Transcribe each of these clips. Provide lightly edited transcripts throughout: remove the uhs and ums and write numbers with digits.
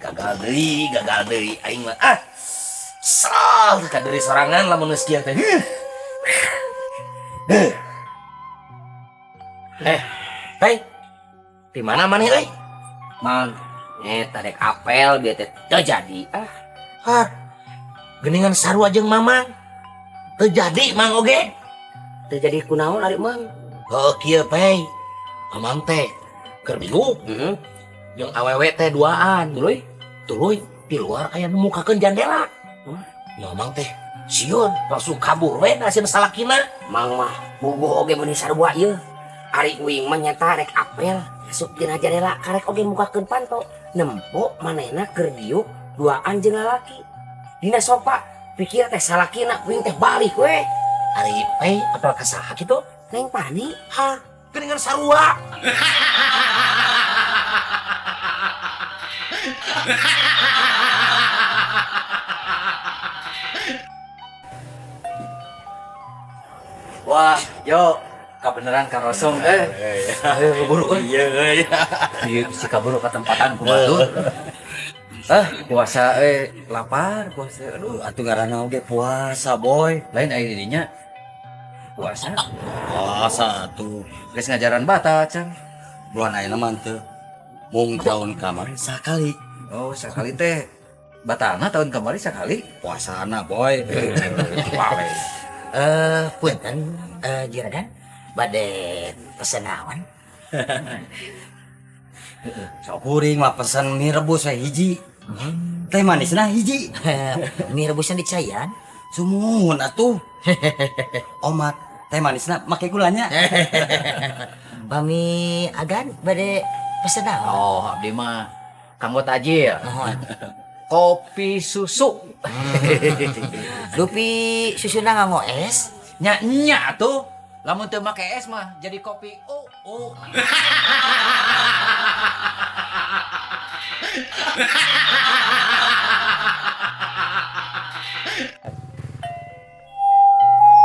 Gagal deui aing mah. Ah. Sal ka deui sorangan lamun geus kieu teh. Eh, hei. Di mana maneh euy? Mang, eta rek apel bieu teh teu jadi. Ah, Hah. Geuningan sarua jeung Mamang. Teu jadi Mang oge. Teu jadi kunaon ari Mang? Heuh kieu Pei. Mamang teh keur bingung Heeh. jeung awewe teh duaan. Tuluy. Tuluy di luar aya nu mukakeun jandela. Hah? Mamang teh sieun langsung kabur we ka sieun salakina. Mang mah bubuh oge meuni sarua ieu. Ari uing mah nyata rek apel asup dina jandela karek oge mukakeun panto. Nempo manehna keur diuk duaan jeung lalaki. Dina sofa pikir teh salakina uing teh balik we. Ari Pei apel ka saha kitu? Neng Pani. Hah, geuningan sarua. Wah, yo, kabeneran karosong eh. Ayo buru euy. Iya euy. Ieu si kaburu ka tempatan ku batur. Ah, puasa lapar puasa. Aduh, Atuh ngaranna oge puasa, boy. Lain aya di dinya. Puasa. Puasa atuh. Geus ngajaran bata can. Bulan ayeuna mah teu. Mung tahun kamari sakali. Oh, sakali teh batana tahun kemarin sakali. Puasana, boy. Wale. Punten juragan bade pesen naon? Sok kuring mah pesen mie rebus we hiji. Teh manisna hiji. Mie rebusna dicayan? Sumuhun atuh. Omat teh manisna make gulanya. Pami agan bade pesen naon? Oh, abdi mah kanggo tajil. Mohon. Kopi susu. Dupi susuna nganggo es? Nya nya tuh. Lamun teu make es mah jadi kopi u u.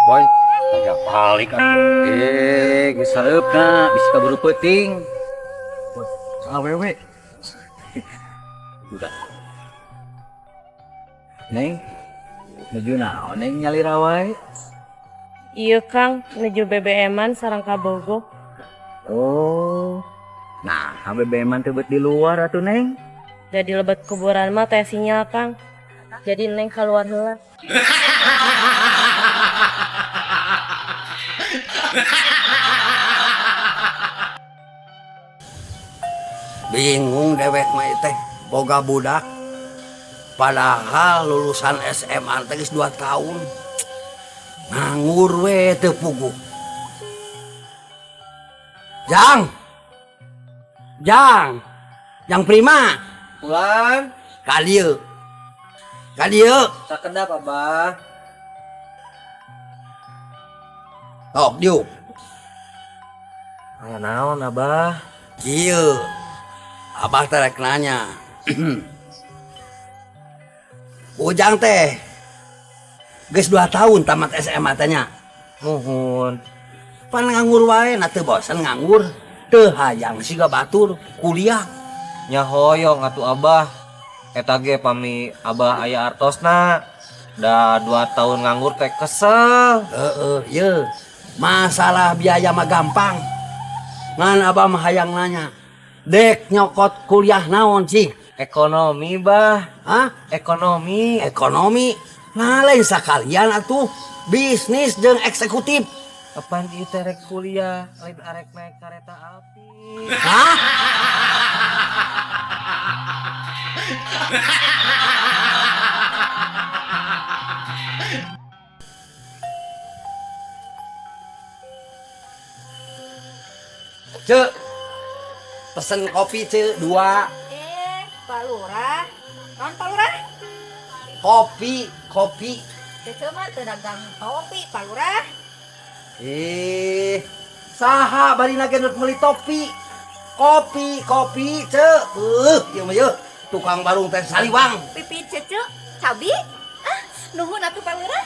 Boy, ya balik atuh. Geus sareupna bisi kaburu peuting. Awewe. Udah. Neng, nuju naon neng nyalira wae? Iya Kang, nuju BBM-an sareng kabogoh. Oh. Nah, BBM-an teu bet di luar atuh neng. Jadi lebet kuburan mah teh sinyal Kang. Jadi neng keluar heula. Bingung dewek mah teh boga budak. Padahal lulusan SMA teh geus 2 tahun. Nganggur we teu puguh. Jang. Jang. Jang Prima. Pulang. Ka dieu. Ka dieu. Sakedap Abah. Tok diuk. Aya naon Abah? Kieu. Abah teh rek nanya. Ujang teh geus 2 tahun tamat SMA teh nya. Muhun. Pan nganggur wae na teu bosen nganggur. Teu hayang siga batur kuliah. Nya hoyong atuh Abah. Eta ge pami Abah aya artosna. Da 2 tahun nganggur teh kesel. Heeh, ye. Masalah biaya mah gampang. Ngan Abah mah hayang nanya. Dek nyokot kuliah naon sih? Ekonomi, Bah. Hah? Ekonomi. Ekonomi. Nah, lain sakalian atuh. Bisnis jeung eksekutif. Apaan ieu teh rek kuliah, lain arek naik kereta api. Hah? Cek, pesen kopi cek 2. Pak Lurah, non Pak Lurah? Kopi, kopi. Cece mah teu dagang kopi, Pak Lurah. Saha bari nage nu meuli topi? Kopi, kopi, cek. Ieu mah yeuh, tukang warung teh saliwang. Pipi cece, cabi? Ah, nuhun atuh Pak Lurah.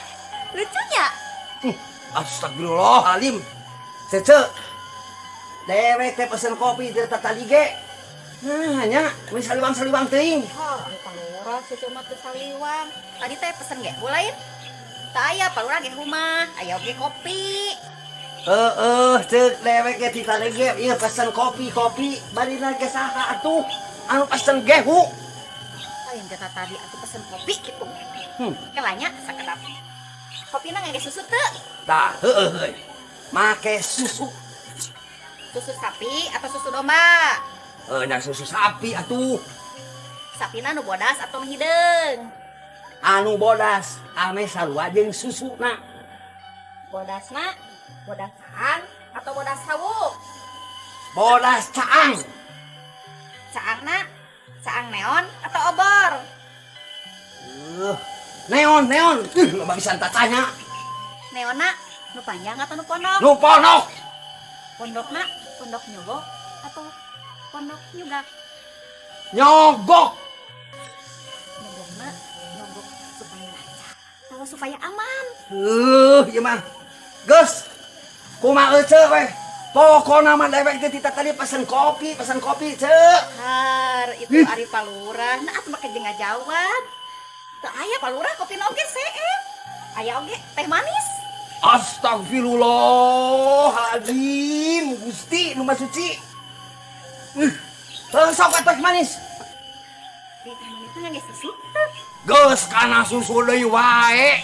Lucunya. Astagfirullahaladzim. Cece, dewek teh pesen kopi dari tadi ge. Nah, nya, meni saliwang-saliwang teuing. Oh, Pak Lurah cucu mah teu saliwang. Tadi teh pesen gehu lain. Teu aya Pak Lurah gehu mah, aya oge kopi. Heeh, ceuk dewek ge ti tadi ge ieu pesen kopi-kopi, barina ge saha atuh anu pesen gehu. Lain teh tadi atuh pesen kopi kitu. Kelanya sakedap. Kopina ngangge susu teu? Tah, heueuh euy. Make susu. Susu sapi atau susu domba? Heuh, susu sapi atuh. Sapina nu bodas atau nu hideung? Anu bodas, ame sarua jeung susuna. Bodasna, bodas caang atau bodas hawu? Bodas caang. Caangna, caang neon atau obor? Neon, neon. Loba pisan tatanya. Neonna, nu panjang atau nu pondok? Nu pondok. Pondokna, pondok nyogok atau pondok nyugak? Nyogok. Nyogokna, nyogok supaya lancar atau supaya aman? Ieu mah. Geus. Kumaha ece we? Pokona mah dewek teh tita tadi pesen kopi, ceu. Har, itu ari Pak Lurah. Nah, atuh make jeung ngajawab. Teu aya Pak Lurah kopi oge seep. Aya oge teh manis. Astagfirullahaladzim, Gusti nu Maha Suci. Sok teh manis. Di teh manis teh ngangge susu. Geus kana susu deui wae.